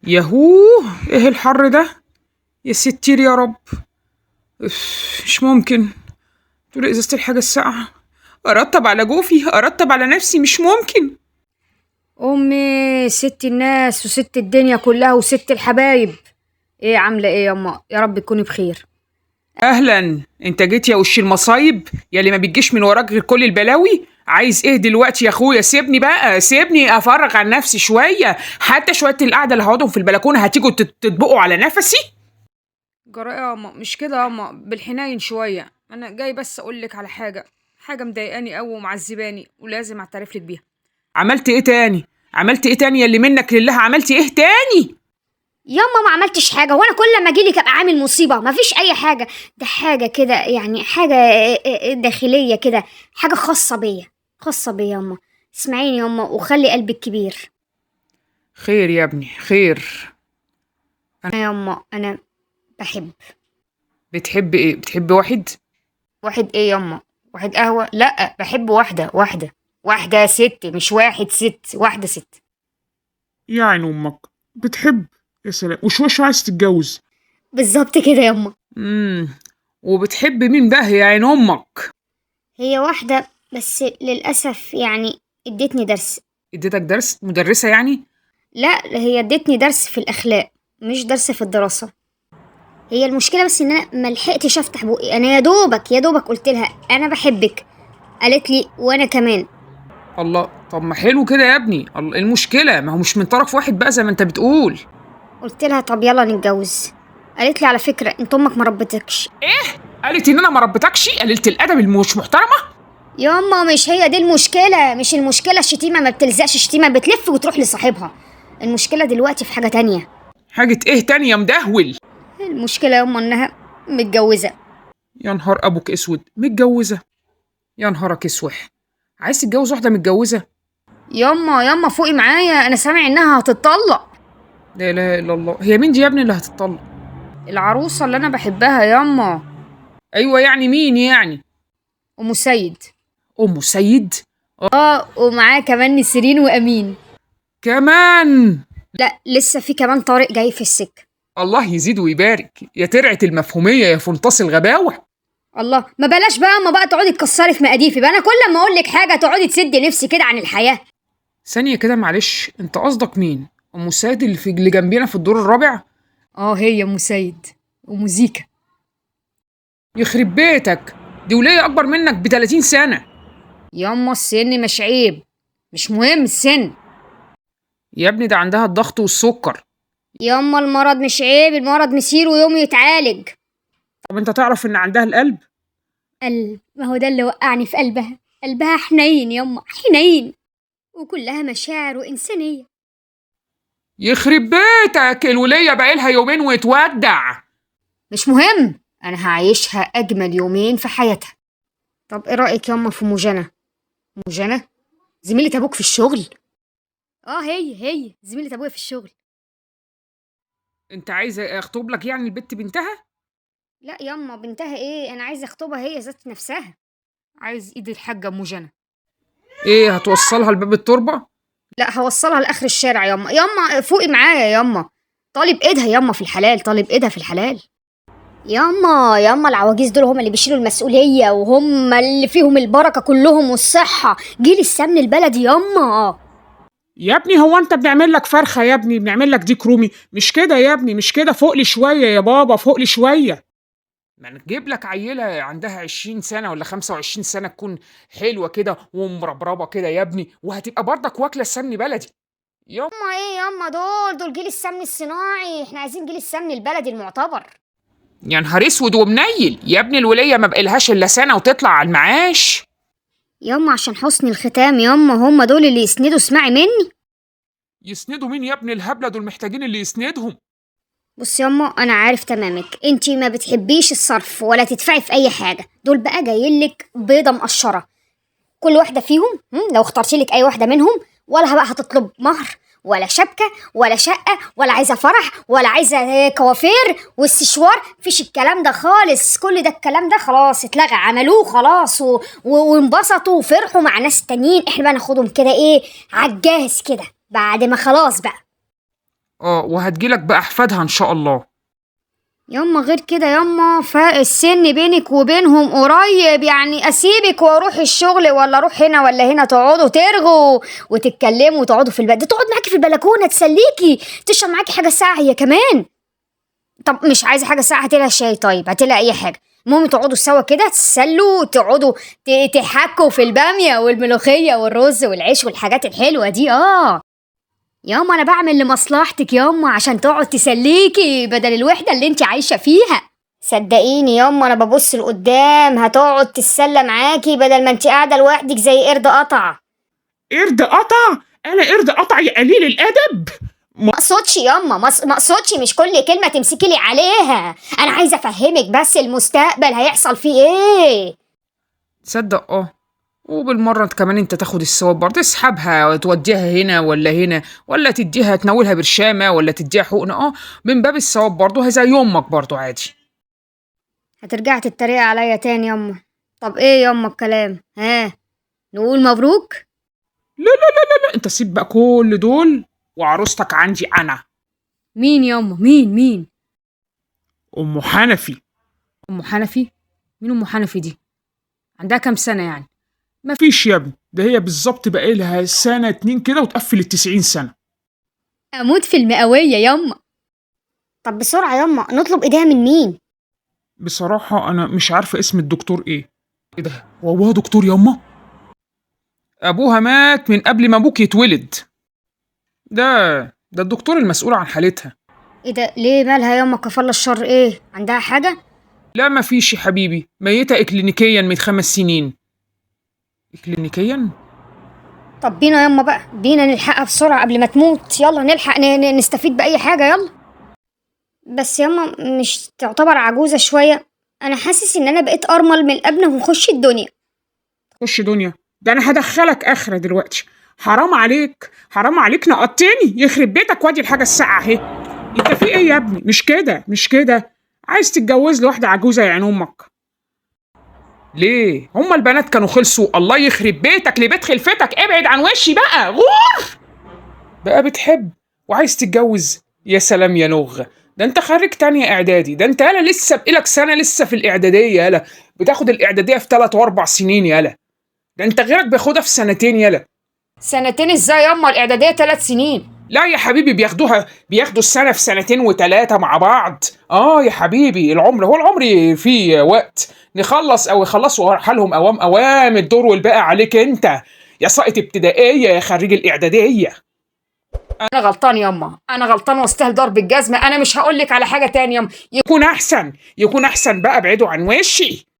ياهوه، ايه الحر ده يا ستير يا رب. اف، مش ممكن. تقول ازازة الحاجة الساقعة، ارتب على جوفي، ارتب على نفسي، مش ممكن. امي ست الناس وست الدنيا كلها وست الحبايب. ايه عامله ايه ياما؟ يا رب تكوني بخير. اهلا، انت جيت يا وش المصايب يا اللي ما بتجيش من وراك غير كل البلاوي. عايز ايه دلوقتي يا اخويا؟ سيبني بقى، سيبني افرغ عن نفسي شويه، حتى شوية القعدة اللي هقعدهم في البلكونه هتيجوا تطبقوا على نفسي. جراء ياما، مش كده ياما، بالحنين شوية. انا جاي بس اقول لك على حاجة، حاجة مضايقاني قوي ومعذباني ولازم اعترف لك بيها. عملت ايه تاني؟ عملت ايه تاني يا اللي منك لله؟ عملت ايه تاني؟ ياما ما عملتش حاجة، وانا كل ما اجيلك ابقى عامل مصيبة. مفيش اي حاجة، ده حاجة كده يعني، حاجة داخلية كده، حاجة خاصة بيا، خاصة بيا ياما. اسمعيني ياما وخلي قلبك كبير. خير يا ابني خير. انا ياما انا بحب. بتحب ايه؟ بتحب واحد؟ واحد ايه ياما؟ واحد قهوة؟ لا، بحب واحدة، واحدة واحدة ست، مش واحد ست، واحدة ست. يا عين امك بتحب، يا سلام، وشوية شوية عايز تتجوز. بالظبط كده ياما. وبتحب مين بقى يا عين امك؟ هي واحدة بس للاسف يعني ادتني درس. اديتك درس؟ مدرسه يعني؟ لا، هي ادتني درس في الاخلاق مش درس في الدراسة. هي المشكلة بس ان انا ما لحقتش افتح بقي، انا يا دوبك يا دوبك قلت لها انا بحبك، قالت لي وانا كمان. الله، طب ما حلو كده يا ابني. الله، إيه المشكلة؟ ما هو مش من طرف واحد بقى زي ما انت بتقول. قلت لها طب يلا نتجوز، قالت لي على فكرة انت امك ما ربتكش. ايه؟ قالت ان انا ما ربتكش؟ قللت الادب المش محترمه. ياما مش هي دي المشكلة، مش المشكلة الشتيمة ما بتلزقش، شتيمه بتلف وتروح لصاحبها. المشكلة دلوقتي في حاجة تانية. حاجة ايه تانية يا مدهول؟ المشكلة ياما انها متجوزة. يا نهار ابوك اسود، متجوزة؟ يا نهارك اسوح، عايز تتجوز واحدة متجوزة؟ ياما ياما فوقي معايا، انا سامع انها هتتطلق. لا اله الا الله، هي مين دي يا ابني اللي هتتطلق؟ العروسة اللي انا بحبها ياما. ايوه يعني مين يعني؟ ام سيد. ام سيد؟ ومعاه كمان نسرين وامين. كمان؟ لا لسه في كمان طارق جاي في السكة. الله يزيد ويبارك يا ترعه المفهوميه يا فنطاس الغباوه. الله، ما بلاش بقى، ما بقى تقعدي تكسري في مقاديفي بقى، انا كل ما اقول لك حاجة تقعدي تسدي نفسي كده عن الحياة. ثانية كده معلش، انت قصدك مين؟ ام سيد اللي في اللي جنبينا في الدور الرابع؟ اه هي ام سيد ومزيكا. يخرب بيتك، دي وليه اكبر منك ب 30 سنة. ياما السن مش عيب، مش مهم السن. يا ابني ده عندها الضغط والسكر. ياما المرض مش عيب، المرض مسيره يوم يتعالج. طب انت تعرف ان عندها القلب؟ قلب، ما هو ده اللي وقعني في قلبها. قلبها حنين ياما، حنين وكلها مشاعر وإنسانية. يخرب بيتك، الولية بقالها يومين وتودع. مش مهم، انا هعيشها اجمل يومين في حياتها. طب ايه رأيك ياما في مجنة؟ مجنة زميلة ابوك في الشغل؟ اه هي زميلة ابويا في الشغل. انت عايز اخطب لك يعني البت بنتها؟ لا ياما بنتها ايه، انا عايزه اخطبها هي ذات نفسها. عايز ايد الحاجة مجنة. ايه هتوصلها لباب التربة؟ لا هوصلها لاخر الشارع ياما. ياما فوقي معايا ياما، طالب ايدها ياما في الحلال، طالب ايدها في الحلال ياما. ياما العواجيز دول هم اللي بيشيلوا المسؤولية وهم اللي فيهم البركة كلهم والصحة، جيل السمن البلدي ياما. يا ابني هو انت بنعمل لك فرخة يا ابني؟ بنعمل لك ديك رومي؟ مش كده يا ابني، مش كده، فوق لي شوية يا بابا، فوق لي شوية. ما نجيب لك عيلة عندها 20 سنة ولا 25 سنة تكون حلوة كده ومربربة كده يا ابني، وهتبقى برضك واكلة السمن بلدي. ياما ايه ياما، دول جيل السمن الصناعي، احنا عايزين جيل السمن البلدي المعتبر. يا نهار اسود ومنيل يا ابني، الولية ما بقالهاش الا سنة وتطلع على المعاش. ياما عشان حسن الختام ياما، هم دول اللي يسندوا. اسمعي مني. يسندوا مين يا ابن الهبلة؟ دول محتاجين اللي يسندهم. بص ياما انا عارف تمامك، انتي ما بتحبيش الصرف ولا تدفعي في اي حاجة. دول بقى جايين لك بيضة مقشره، كل واحدة فيهم لو اخترتي لك اي واحدة منهم، ولا بقى هتطلب مهر ولا شبكة ولا شقه ولا عايزه فرح ولا عايزه كوافير والسشوار، مفيش الكلام ده خالص. كل ده الكلام ده خلاص اتلغى، عملوه خلاص وانبسطوا وفرحوا مع ناس تانيين. احنا بقى ناخدهم كده ايه على الجاهز كده بعد ما خلاص بقى. اه، وهتجيلك بأحفادها ان شاء الله. ياما غير كده ياما، فرق السن بينك وبينهم قريب، يعني اسيبك واروح الشغل ولا اروح هنا ولا هنا، تقعدوا ترغوا وتتكلموا وتقعدوا في البلد، تقعد معاكي في البلكونه تسليكي، تشرب معاكي حاجة ساقعه هي كمان. طب مش عايزه حاجة ساقعه، هاتلها شاي، طيب هاتلها اي حاجة، المهم تقعدوا سوا كده تتسلوا، تقعدوا تحكوا في الباميه والملوخيه والرز والعيش والحاجات الحلوة دي. اه ياما انا بعمل لمصلحتك ياما، عشان تقعد تسليكي بدل الوحدة اللي انت عايشه فيها. صدقيني ياما انا ببص لقدام، هتقعد تتسلى معاكي بدل ما انت قاعدة لوحدك زي قرد قطع. قرد قطع؟ انا قرد قطع يا قليل الادب؟ ما اقصدش ياما، ما اقصدش، مش كل كلمة تمسكي لي عليها، انا عايزه افهمك بس المستقبل هيحصل فيه ايه. تصدق اه، وبالمرة كمان انت تاخد الثواب برضه، تسحبها وتوديها هنا ولا هنا، ولا تديها تناولها برشامة ولا تديها حقنة، اه من باب الثواب برضه، زي امك برضه عادي. هترجعي تتريق عليا تاني ياما؟ طب ايه ياما الكلام؟ ها نقول مبروك؟ لا لا لا لا، انت سيب بقى كل دول وعروستك عندي انا. مين ياما؟ مين مين؟ ام حنفي. ام حنفي؟ مين ام حنفي دي؟ عندها كام سنة يعني؟ مفيش يا ابني، ده هي بالظبط بقى لها سنة اتنين كده وتقفل 90 سنة. اموت في المئويه ياما. طب بسرعة ياما، نطلب ايديها من مين؟ بصراحة انا مش عارفه اسم الدكتور ايه. ايه ده، هو دكتور ياما؟ ابوها مات من قبل ما ابوك يتولد. ده الدكتور المسؤول عن حالتها. ايه ده؟ ليه مالها ياما؟ كفالة الشر، ايه عندها حاجة؟ لا مفيش يا حبيبي، ميتة اكلينيكيا من 5 سنين. اكلينيكيا؟ طب بينا ياما بقى، بينا نلحقها بسرعة قبل ما تموت، يلا نلحق نستفيد بأي حاجة يلا. بس ياما مش تعتبر عجوزة شوية؟ أنا حاسس إن أنا بقيت أرمل من قبل ما نخش الدنيا. خش دنيا؟ ده انا هدخلك اخرة دلوقتي. حرام عليك، حرام عليك، نقطتني يخرب بيتك. وادي الحاجة الساقعة اهي. انت في ايه يا ابني؟ مش كده مش كده، عايز تتجوز لواحدة عجوزة يا عين امك؟ ليه؟ هما البنات كانوا خلصوا؟ الله يخرب بيتك لبيت خلفتك، ابعد عن وشي بقى، غور بقى. بتحب وعايز تتجوز؟ يا سلام يا نغ، ده انت خريج تانية اعدادي، ده انت يالا لسه بقالك سنة لسه في الاعدادية، يالا بتاخد الاعدادية في 3 و4 سنين، يالا ده انت غيرك بياخدها في 2 سنين. يالا سنتين ازاي ياما؟ الاعدادية 3 سنين. لا يا حبيبي، بياخدوا السنة في 2 و3 مع بعض. اه يا حبيبي، العمر هو العمر فيه وقت نخلص او يخلصوا حالهم اوام اوام، الدور والباقي عليك انت يا ساقط ابتدائية يا خريج الاعدادية. انا غلطان ياما، انا غلطان واستاهل ضرب الجزمة. انا مش هقول لك على حاجة تاني ياما. يكون احسن، يكون احسن بقى، ابعدوا عن وشي.